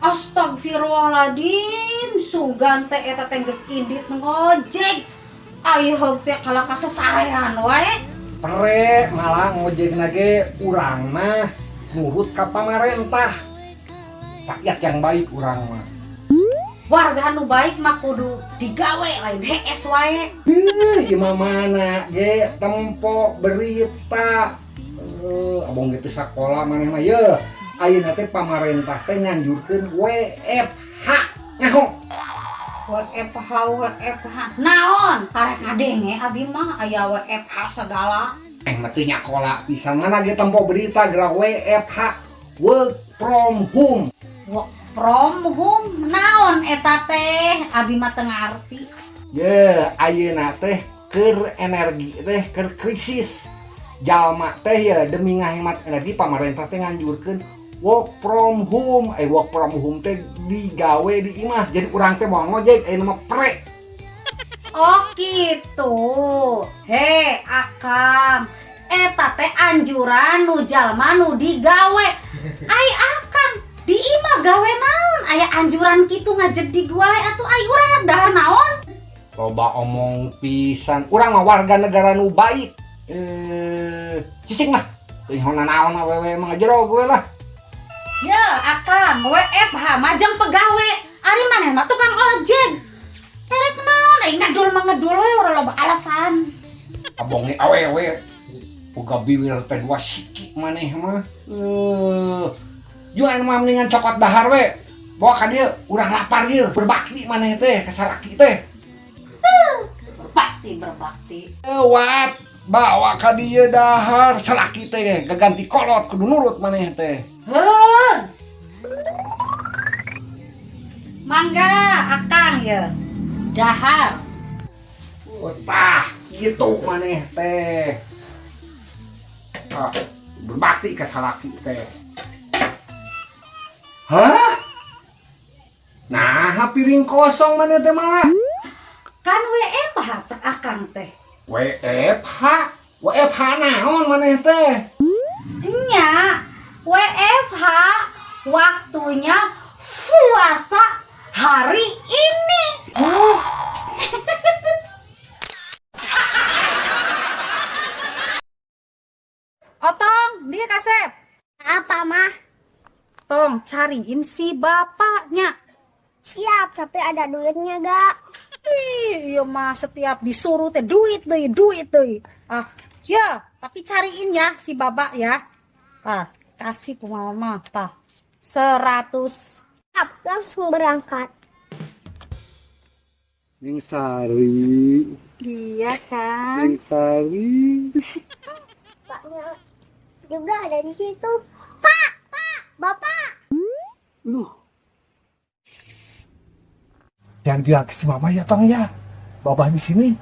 Astagfirullahaladzim, sugan teh eta teh geus indit ngojek. Ayo heug teh kalah kasasarean wae. Pre malah ngojek nage urang mah nurut ka pamarentah. Rakyat yang baik urang mah. Warga nu baik mah kudu digawe lain hees wae. Heuh, imah mana ge tempo berita. Abong gitu sakola maneh mah ye. Ayeuna teh pamarentah teh nganjurkeun WFH. Nyaho. WFH WFH. Naon? Karek ngadenge abi mah aya WFH segala. Mah teu nyakola pisan mana ge tempo berita geura WFH, work from home. Work from home naon eta teh? Abi mah teu ngarti. Ye, ayeuna teh keur energi teh keur krisis. Jalma teh ya demi ngahemat energi pamarentah teh nganjurkeun work from home. Work from home teh digawe di imah. Jadi urang teh moal ngojek ayeuna mah pre. Oh gitu. He, akang. Eta teh anjuran nu jalma nu digawe. Ai akang di imah gawe naon? Aya anjuran kitu ngajedig wae atuh ai urang dahar naon? Loba omong pisan. Urang mah warga negara nu baik. Cicing lah. Teu nyaho naon awewe mah ngajero gue lah. Ya, akang WFH majang pegawe. Ari maneh mah tukang ojek. Erek naon ai ngedul mah ngedul we ora loba alasan. Abonge awewe. Boga biwir teh dua siki maneh mah. Jual mah mendingan cokot dahar we. Bawa ka dieu, urang lapar ieu, berbakti maneh teh ka salaki teh. Berbakti, berbakti. Wat, bawa ka dieu dahar salaki teh gaganti kolot kudu nurut maneh teh. Heuh. Mangga akang ye. Dahar. Oh, tah, gitu maneh teh. Ah, berbakti ka salaki teh. Hah? Nah, piring kosong maneh teh malah. Kan WFH cek akang teh. WFH? WFH naon maneh teh? Nya, WFH waktunya puasa hari ini. Oh. Otong, dia kasep. Apa, Mah? Tong, cariin si bapaknya. Siap, tapi ada duitnya gak? Ih, iya mah setiap disuruh teh duit deh, duit deh. Ah, ya, tapi cariin ya si bapak ya. Ah, kasih ke mama, tah. 100. Siap, langsung berangkat. Neng Sari. Iya kan? Neng Sari. Paknya juga ada di situ. Pak, Pak, Bapak. Loh. Jangan bilang ke si mama ya, Tong ya. Bapak di sini.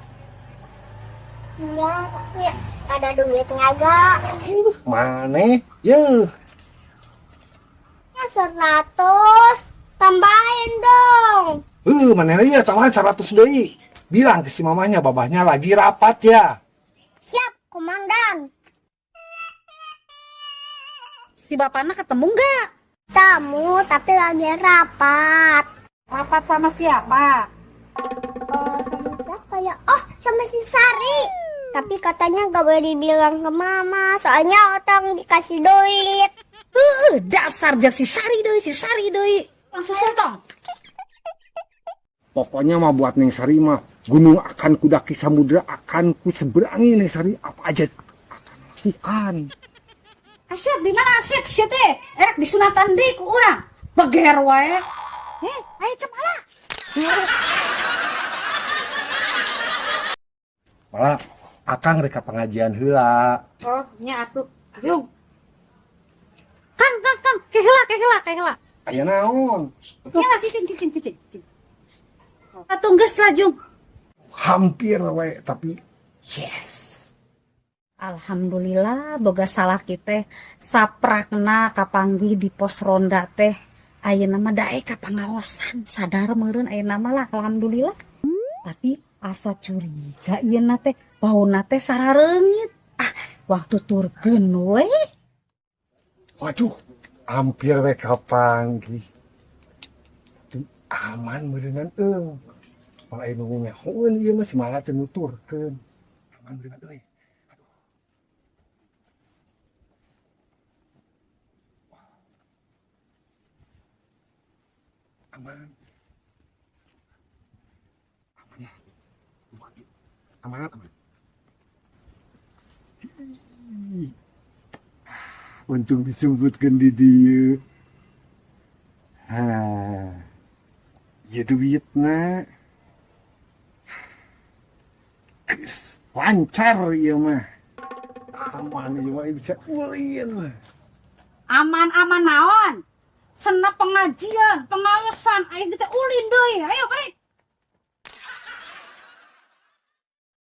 Enggak, ya. Ada duitnya gak? Mana? Ye. Ya 100. Tambahin dong. Mana ya? Tambahan 100 deui. Bilang ke si mamanya, babahnya lagi rapat ya. Siap, komandan. Si bapaknya ketemu nggak? Ketemu, tapi lagi rapat. Rapat sama siapa? Sama siapa ya? Oh, sama si Sari. Tapi katanya nggak boleh dibilang ke mama, soalnya otong dikasih duit. Dasar jak si Sari deui, si Sari deui. Langsung sotong. Pokoknya mah buat Neng Sari mah gunung akan kudaki, samudra akan ku seberangi Neng Sari, apa aja akan lakukan. Asyik di mana asyik sia teh? Erek disunatan deui ku urang. Beger wae. Ayo cemala. Malah akang rek ka pengajian heula. Oh, nya atuh. Yung. Kang, Kang, Kang, keheula, keheula, keheula. Aya naon? Nya cicing, cicing, cicing. Atuh geus lah, Jung. Hampir we, tapi yes. Alhamdulillah boga salah kita saprakna kapanggih di pos ronda teh. Ayeuna mah daek ka pangaosan, sadar meureun ayeuna mah lah alhamdulillah. Tapi asa curiga ieu na teh bauna teh sarareungit. Ah, waktu turkeun we. Waduh, hampir we kapanggih. Aman meureunnan eung. Malah aya nu nyahoeun ieu mah si Mala teh nuturkeun. Aman meureunnan euy. Aduh. Aman. Aman ya. Aman, aman. Untung disumputkeun di dieu. Ha. Ieu duitna. Geus lancar ieu mah. Aman ieu mah bisa ulin. Aman-aman naon? Senap pengajian, pengaosan, ayo kita ulin deui. Ayo balik.